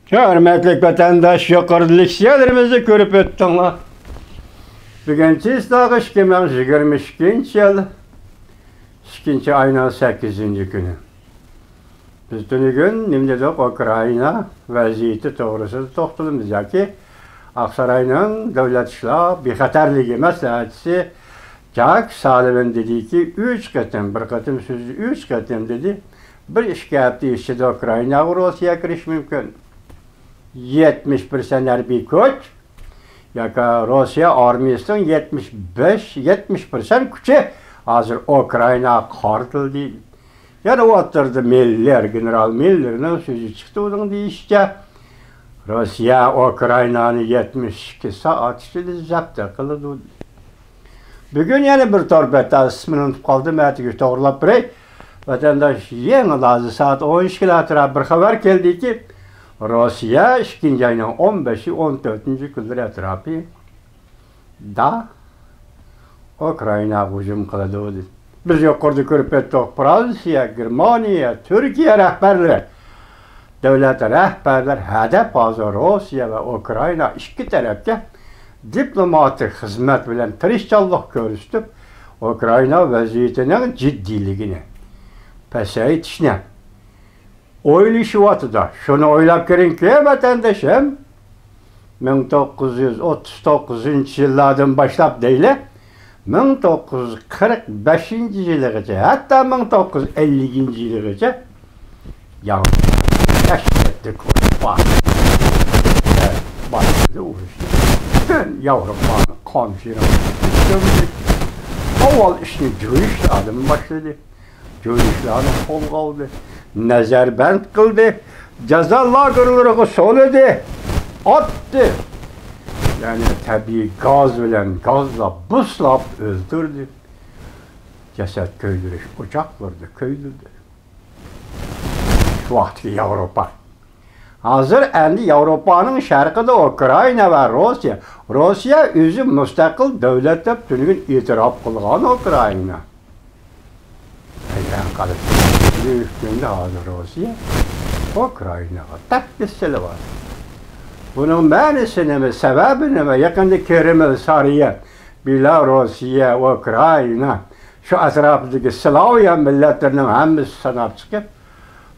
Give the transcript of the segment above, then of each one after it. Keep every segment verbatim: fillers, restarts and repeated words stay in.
ھۆرمەتلىك ۋەتەنداش، يۇقىرىدا لېكسىيەلىرىمىزنى كۆرۈپ ئۆتتۈڭلار. بۈگۈن چىسلاغا ئىككى مىڭ يىگىرمە ئىككىنچى يىل ئىككىنچى ئاينىڭ سەككىزىنچى كۈنى. بىز تۈنۈگۈن نېمە دېدۇق؟ ئۇكرائىنا ۋەزىيىتى توغرىسىدا توختىلىمىز ياكى ئاقساراينىڭ دۆلەت ئىشلار بىخەتەرلىكى مەسلىھەتچىسى جاك سالىۋان دېدىكى، ئۈچ قېتىم، بىر قېتىم سۆزى ئۈچ قېتىم دېدى، بىر ئىككى ھەپتە ئىچىدە ئۇكرائىناغا روسىيە كىرىشى مۇمكىن. يەتمىش پىرسەنت ھەربىي كۈچ ياكى روسىيە ئارمىيىسىنىڭ يەتمىش بەش، يەتمىش پىرسەنت كۈچى ھازىر ئۇكرائىناغا قارىتىلدى. يەنە ئوتتۇرىدا مىللېر، گېنېرال مىللېرنىڭ سۆزى چىقتى، ئۇنىڭ دېيىشىچە، روسىيە ئۇكرائىنانى يەتمىش ئىككى سائەت ئىچىدە زەپت قىلىدۇ. بۈگۈن يەنە بىر تور بەتتە ئىسمىنى ئۇنتۇپ قالدىم، ئەتىگە توغرىلاپ بېرەي. ۋەتەنداش، يېڭىلا ھازىر سائەت ئون ئىككىلەر ئەتراپى بىر خەۋەر كەلدىكى، روسىيە ئىككىنچى ئاينىڭ ئون بەشى، ئون تۆتىنچى كۈنلىرى ئەتراپىدا ئۇكرائىناغا ھۇجۇم قىلىدۇ، دېدى. بىز يۇقىرىدا كۆرۈپ ئۆتتۇق، فرانسىيە، گېرمانىيە، تۈركىيە رەھبەرلىرى، دۆلەت رەھبەرلىرى ھەدەپ ھازىر روسىيە ۋە ئۇكرائىنا ئىككى تەرەپكە دىپلوماتىك خىزمەت بىلەن تىرىشچانلىق كۆرسىتىپ، ئۇكرائىنا ۋەزىيىتىنىڭ جىددىيلىكىنى پەسەيتىشنى ئويلىشىۋاتىدۇ. شۇنى ئويلاپ كۆرۈڭكى، ۋەتەندىشىم، مىڭ توققۇز يۈز ئوتتۇز توققۇزىنچى يىللاردىن باشلاپ دەيلى، مىڭ توققۇز يۈز قىرىق بەشىنچى يىلىغىچە، ھەتتا مىڭ توققۇز يۈز ئەللىكىنچى يىلىغىچە ياۋروپا دەھشەتلىك ئۇرۇش بار. باشلىدى ئۇرۇشنى. پۈتۈن ياۋروپانى قان شېرىڭ كۆمدى. ئاۋۋال ئىشنى جۇيۇشلاردىن باشلىدى. جۇيۇشلارنى قولغا ئالدى، نەزەربەند قىلدى، جازا لاگېرلىرىغا سولىدى، ئاتتى. يەنى تەبىئىي گاز بىلەن گازلاپ، بۇسلاپ ئۆلتۈردى. جەسەت كۆيدۈرۈش ئوچاقلىرىدا كۆيدۈردى. شۇ ۋاقىتتىكى ياۋروپا. ھازىر ئەمدى ياۋروپانىڭ شەرقىدە ئۇكرائىنا ۋە روسىيە. روسىيە ئۆزى مۇستەقىل دۆلەت دەپ تۈنۈگۈن ئېتىراپ قىلغان ئۇكرائىنا. ھەيران قالىسىز. بۈگۈنكى كۈندە ھازىر روسىيە ئۇكرائىناغا تەپكىس سېلىۋاتىدۇ. بۇنىڭ مەنىسى نېمە؟ سەۋەبى نېمە؟ يېقىندا كرېمل سارىيى بېلاروسىيە، ئۇكرائىنا، شۇ ئەتراپىدىكى سلاۋيان مىللەتلىرىنىڭ ھەممىسى ساناپ چىقىپ،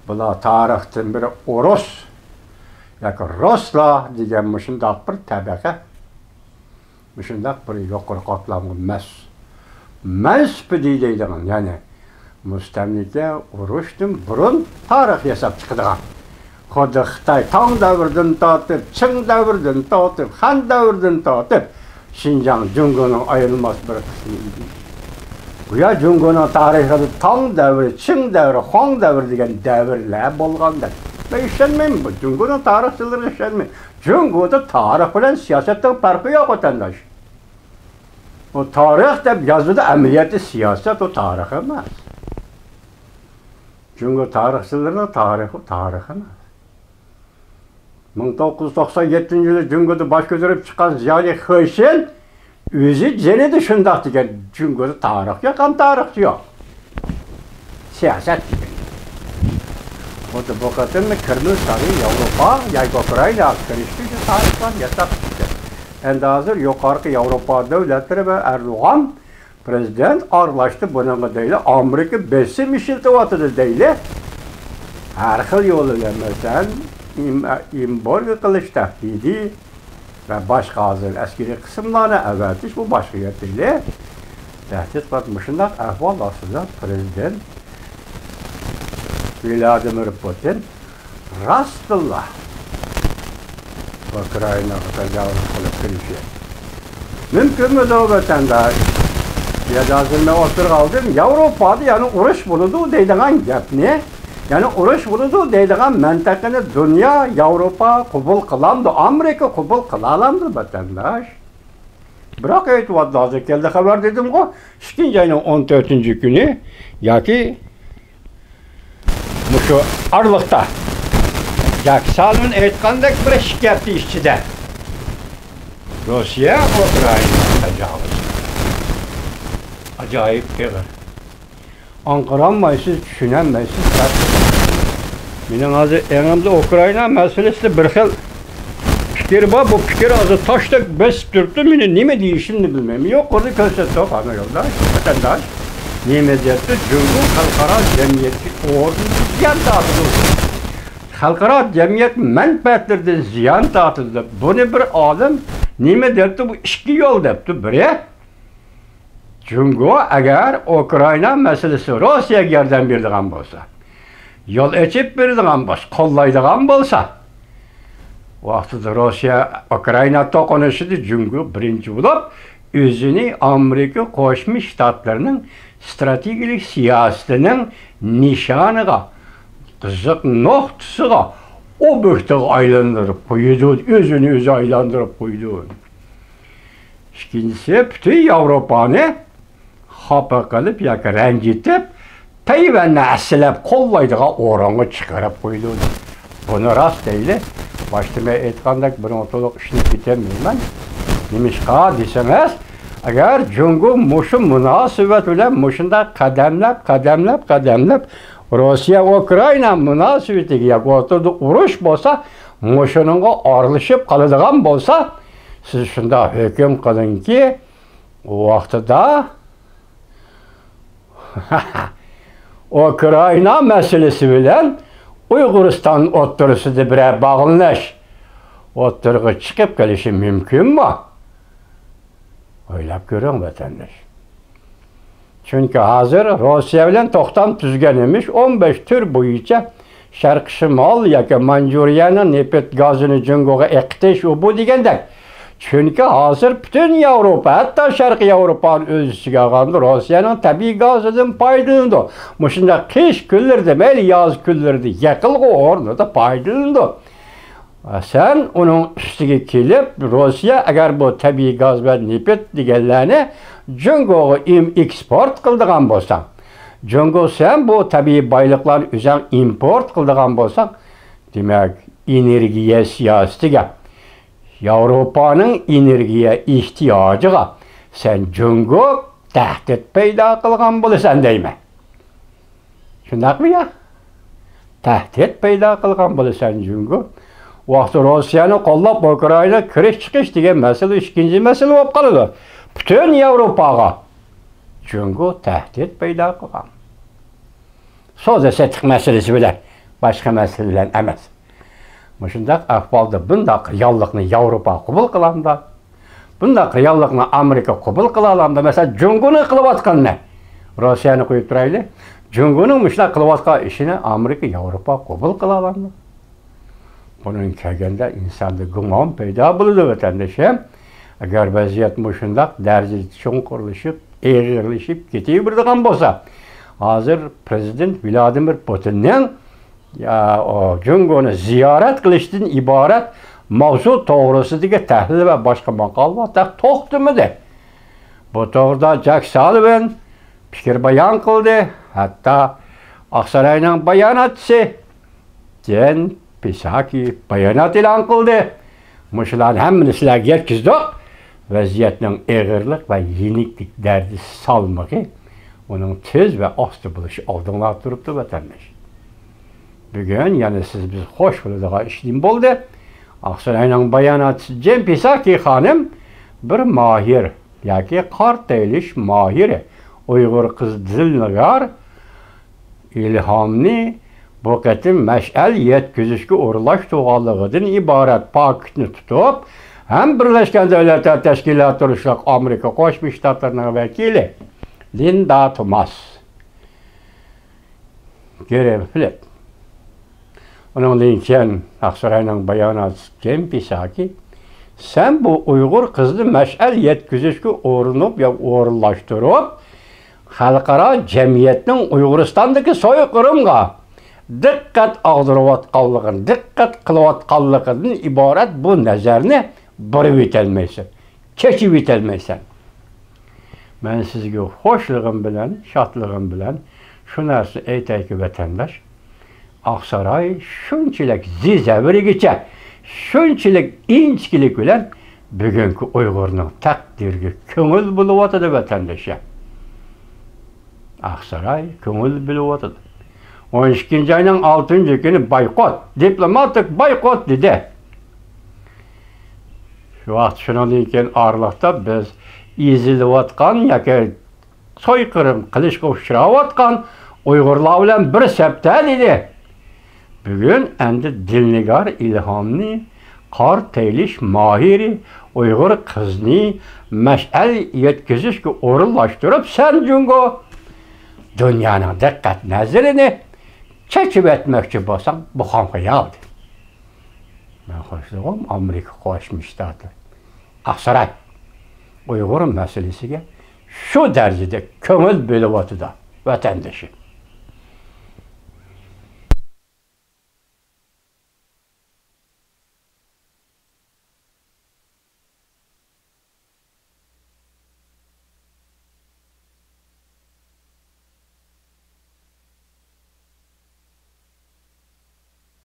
بۇلار تارىختىن بېرى ئۇرۇس ياكى رۇسلار دېگەن مۇشۇنداق بىر تەبەقە، مۇشۇنداق بىر يۇقىرى قاتلامغا مەس-، مەنسۇپىدى دەيدىغان، يەنى مۇستەملىكە ئۇرۇشتىن بۇرۇن تارىخ ياساپ چىقىدىغان. خۇددى خىتاي تاڭ دەۋرىدىن تارتىپ، چىڭ دەۋرىدىن تارتىپ، خەن دەۋرىدىن تارتىپ شىنجاڭ جۇڭگونىڭ ئايرىلماس بىر قىسمى ئىدى. گويا جۇڭگونىڭ تارىخىدا تاڭ دەۋرى، چىڭ دەۋرى، خۇاڭ دەۋرى دېگەن دەۋرلەر بولغاندەك. مەن ئىشەنمەيمەن بۇ جۇڭگونىڭ تارىخچىلىرىغا، ئىشەنمەيمەن. جۇڭگودا تارىخ بىلەن سىياسەتنىڭ پەرقى يوق، ۋەتەنداش. ئۇ تارىخ دەپ يازىدۇ، ئەمەلىيەتتە سىياسەت ئۇ تارىخ ئەمەس. جۇڭگو تارىخچىلىرىنىڭ تارىخى تارىخ ئەمەس. مىڭ توققۇز يۈز توقسان يەتتىنچى يىلى جۇڭگودا باش كۆتۈرۈپ چىققان زىيالىي خېشېن ئۆزى جېنىدا شۇنداق دېگەن، جۇڭگودا تارىخ يوق، ھەم تارىخچى يوق. سىياسەت دېگەن. خۇددى بۇ قېتىممۇ كرېمل سارىيى ياۋروپا ياكى ئۇكرائىناغا كىرىشتى، شۇ تارىخلارنى ياساپ چىقتى. ئەمدى ھازىر يۇقىرىقى ياۋروپا دۆلەتلىرى ۋە ئەردوغان پرېزىدېنت ئارىلاشتى بۇنىڭغا دەيلى، ئامېرىكا بېسىم ئىشلىتىۋاتىدۇ دەيلى. ھەر خىل يول بىلەن، مەسىلەن، ئېم-، ئېمبارگو قىلىش تەھدىتى ۋە باشقا ھازىر ئەسكىرىي قىسىملارنى ئەۋەتىش، بۇ باشقا گەپ دەيلى. تەھدىت قىلىپ، مۇشۇنداق ئەھۋال ئاستىدا پرېزىدېنت ۋلادىمىر پۇتىن راستتىنلا ئۇكرائىناغا تاجاۋۇز قىلىپ كىرىشى مۇمكىنمىدۇ، ۋەتەنداش؟ يا ھازىر مەن ئوتتۇرىغا ئالدىم، ياۋروپادا يەنە ئۇرۇش بولىدۇ دەيدىغان گەپنى، يەنە ئۇرۇش بولىدۇ دەيدىغان مەنتىقىنى دۇنيا، ياۋروپا قوبۇل قىلامدۇ؟ ئامېرىكا قوبۇل قىلالامدۇ، ۋەتەنداش؟ بىراق ئېيتىۋاتىدۇ، ھازىر كەلدى خەۋەر دېدىمغۇ، ئىككىنچى ئاينىڭ ئون تۆتىنچى كۈنى ياكى مۇشۇ ئارىلىقتا، جاك سالىۋان ئېيتقاندەك، بىر ئىككى ھەپتە ئىچىدە روسىيە ئۇكرائىناغا تاجاۋۇز. ئاجايىپ ئېغىر. ئاڭقىرالمايسىز، چۈشىنەلمەيسىز. مېنىڭ ھازىر ئېڭىمدا ئۇكرائىنا مەسىلىسىدە بىر خىل پىكىر بار. بۇ پىكىر ھازىر تاشتەك بېسىپ تۇرۇپتۇ. مېنى نېمە دېيىشىمنى بىلمەيمەن. يۇقىرىدا كۆرسەتتۇق، ئانا يولداش، ۋەتەنداش. نېمە دەپتۇ؟ جۇڭگو خەلقئارا جەمئىيەتكە ئورنىدا زىيان تارتىدۇ. خەلقئارا جەمئىيەت مەنپەئەتلىرىدىن زىيان تارتىدۇ دەپ. بۇنى بىر ئالىم نېمە دەپتۇ؟ بۇ ئىككى يول دەپتۇ. بىرى، جۇڭگو ئەگەر ئۇكرائىنا مەسىلىسى روسىيەگە ياردەم بېرىدىغان بولسا، يول ئېچىپ بېرىدىغان بولسا، قوللايدىغان بولسا، ۋاقتىدا روسىيە ئۇكرائىنا توقۇنۇشىدا جۇڭگو بىرىنچى بولۇپ، ئۆزىنى ئامېرىكا قوشما شتاتلىرىنىڭ ستراتېگىيەلىك سىياسىتىنىڭ نىشانىغا، قىزىق نۇقتىسىغا، ئوبيېكتىغا ئايلاندۇرۇپ قويىدۇ، ئۆزىنى ئۆزى ئايلاندۇرۇپ قويىدۇ. ئىككىنچىسى، پۈتۈن ياۋروپانى خاپا قىلىپ ياكى رەنجىتىپ، تەيۋەننى ھەسسىلەپ قوللايدىغان ئورۇنغا چىقىرىپ قويىدۇ. بۇنى راست دەيلى. باشتا مەن ئېيتقاندەك، بۇنىڭغا تولۇق ئىشىنىپ كېتەلمەيمەن. نېمىشقا دېسىڭىز، ئەگەر جۇڭگو مۇشۇ مۇناسىۋەت بىلەن مۇشۇنداق قەدەملەپ، قەدەملەپ، قەدەملەپ روسىيە ئۇكرائىنا مۇناسىۋىتىگە ياكى ئوتتۇرىدا ئۇرۇش بولسا، مۇشۇنىڭغا ئارىلىشىپ قالىدىغان بولسا، سىز شۇنداق ھۆكۈم قىلىڭكى، ۋاقتىدا ئۇكرائىنا مەسىلىسى بىلەن ئۇيغۇرىستان ئوتتۇرىسىدا بىرەر باغلىنىش ئوتتۇرىغا چىقىپ قېلىشى مۇمكىنمۇ؟ ئويلاپ كۆرۈڭ، ۋەتەنداش. چۈنكى ھازىر روسىيە بىلەن توختام تۈزگەن ئىمىش، ئون بەش تۈر بويىچە شەرقىي شىمال ياكى مانجۇرىيەنىڭ نېفىت گازىنى جۇڭگوغا ئېقىتىش، ئۇ بۇ دېگەندەك. چۈنكى ھازىر پۈتۈن ياۋروپا، ھەتتا شەرقىي ياۋروپانى ئۆز ئىچىگە ئالغاندا روسىيەنىڭ تەبىئىي گازىدىن پايدىلىنىدۇ. مۇشۇنداق قىش كۈنلىرىدە، مەيلى ياز كۈنلىرىدە يېقىلغۇ ئورنىدا پايدىلىنىدۇ. سەن ئۇنىڭ ئۈستىگە كېلىپ، روسىيە ئەگەر بۇ تەبىئىي گاز ۋە نېفىت دېگەنلەرنى جۇڭگوغا ئىم-، ئېكسپورت قىلىدىغان بولساڭ، جۇڭگو سەن بۇ تەبىئىي بايلىقلارنى ئۆزەڭ ئىمپورت قىلىدىغان بولساڭ، دېمەك، ئېنېرگىيە سىياسىتىگە، ياۋروپانىڭ ئېنېرگىيە ئېھتىياجىغا سەن جۇڭگو تەھدىت پەيدا قىلغان بولىسەن دەيمەن. شۇنداقمۇ يا؟ تەھدىت پەيدا قىلغان بولىسەن جۇڭگو. ۋاقتى روسىيەنى قوللاپ ئۇكرائىنا كىرىش چىقىش دېگەن مەسىلە ئىككىنچى مەسىلە بولۇپ قالىدۇ. پۈتۈن ياۋروپاغا جۇڭگو تەھدىت پەيدا قىلغان. سودا سېتىق مەسىلىسى بىلەن، باشقا مەسىلە بىلەن ئەمەس. مۇشۇنداق ئەھۋالدا بۇنداق رېئاللىقنى ياۋروپا قوبۇل قىلامدا؟ بۇنداق رېئاللىقنى ئامېرىكا قوبۇل قىلالامدا؟ مەسىلەن، جۇڭگونىڭ قىلىۋاتقىنىنى، روسىيەنى قويۇپ تۇرايلى، جۇڭگونىڭ مۇشۇنداق قىلىۋاتقان ئىشىنى ئامېرىكا، ياۋروپا قوبۇل قىلالامدا؟ بۇنىڭ كەلگەندە ئىنساندا گۇمان پەيدا بولىدۇ، ۋەتەندىشىم. ئەگەر ۋەزىيەت مۇشۇنداق دەرىجىدە چوڭقۇرلىشىپ، ئېغىرلىشىپ كېتىۋېرىدىغان بولسا، ھازىر پرېزىدېنت ۋلادىمىر پۇتىننىڭ يا، ئۇ جۇڭگونى زىيارەت قىلىشتىن ئىبارەت ماۋزۇ توغرىسىدىكى تەھلىل ۋە باشقا ماقالىلەر توختىمىدى. بۇ توغرىدا جاك سالىۋان پىكىر بايان قىلدى. ھەتتا ئاقساراينىڭ باياناتچىسى جېن پىساكى بايانات ئېلان قىلدى. مۇشۇلارنى ھەممىنى سىلەرگە يەتكۈزدۇق. ۋەزىيەتنىڭ ئېغىرلىق ۋە يېنىكلىك دەرىجىسى، سالمىقى، ئۇنىڭ تېز ۋە ئاستا بولۇشى ئالدىڭلاردا تۇرۇپتۇ، ۋەتەنداش. بۈگۈن يەنە سىز بىز خوش بولىدىغان ئىش نېمە بولدى؟ ئاقساراينىڭ باياناتچىسى جېن پىساكى خانىم بىر ماھىر ياكى قارت ئېلىش ماھىرى، ئۇيغۇر قىزى دىلنىگار ئىلھامنى بۇ قېتىم مەشئەل يەتكۈزۈشكە ئورۇنلاشتۇرغانلىقىدىن ئىبارەت پاكىتنى تۇتۇپ، ھەم بىرلەشكەن دۆلەتلەر تەشكىلاتى تۇرۇشلۇق ئامېرىكا قوشما شتاتلىرىنىڭ ۋەكىلى لىندا توماس گرىففىت. ئۇنىڭدىن كېيىن ئاقساراينىڭ باياناتچىسى جېن پىساكى، سەن بۇ ئۇيغۇر قىزىنى مەشئەل يەتكۈزۈشكە ئۇرۇنۇپ يا ئورۇنلاشتۇرۇپ، خەلقئارا جەمئىيەتنىڭ ئۇيغۇرىستاندىكى سويقىرىمغا دىققەت ئاغدۇرۇۋاتقانلىقىنى، دىققەت قىلىۋاتقانلىقىدىن ئىبارەت بۇ نەزەرنى بۇرۇۋېتەلمەيسەن، چېچىۋېتەلمەيسەن. مەن سىزگە خوشلۇقۇم بىلەن، شادلىقىم بىلەن شۇ نەرسىنى ئېيتايكى، ۋەتەنداش، ئاقساراي شۇنچىلىك زىزەۋرىگىچە، شۇنچىلىك ئىنچىكىلىك بىلەن بۈگۈنكى ئۇيغۇرنىڭ تەقدىرىگە كۆڭۈل بۆلۈۋاتىدۇ، ۋەتەندىشىم. ئاقساراي كۆڭۈل بۆلۈۋاتىدۇ. ئون ئىككىنچى ئاينىڭ ئالتىنچى كۈنى بايقۇت، دىپلوماتىك بايقۇت دېدى. شۇ ۋاقىت شۇنىڭدىن كېيىن ئارىلىقتا بىز ئېزىلىۋاتقان ياكى سويقىرىم قىلىشقا ئۇچراۋاتقان ئۇيغۇرلار بىلەن بىر سەپتە دېدى. بۈگۈن ئەمدى دىلنىگار ئىلھامنى، قار تېيىلىش ماھىرى ئۇيغۇر قىزنى مەشئەل يەتكۈزۈشكە ئورۇنلاشتۇرۇپ، سەن جۇڭگو دۇنيانىڭ دىققەت نەزىرىنى چېچىۋەتمەكچى بولساڭ، بۇ خام خىيال. مەن خوشلىغۇم ئامېرىكا قوشما شتاتلىرى، ئاقساراي ئۇيغۇر مەسىلىسىگە شۇ دەرىجىدە كۆڭۈل بۆلۈۋاتىدۇ ۋەتەندىشى.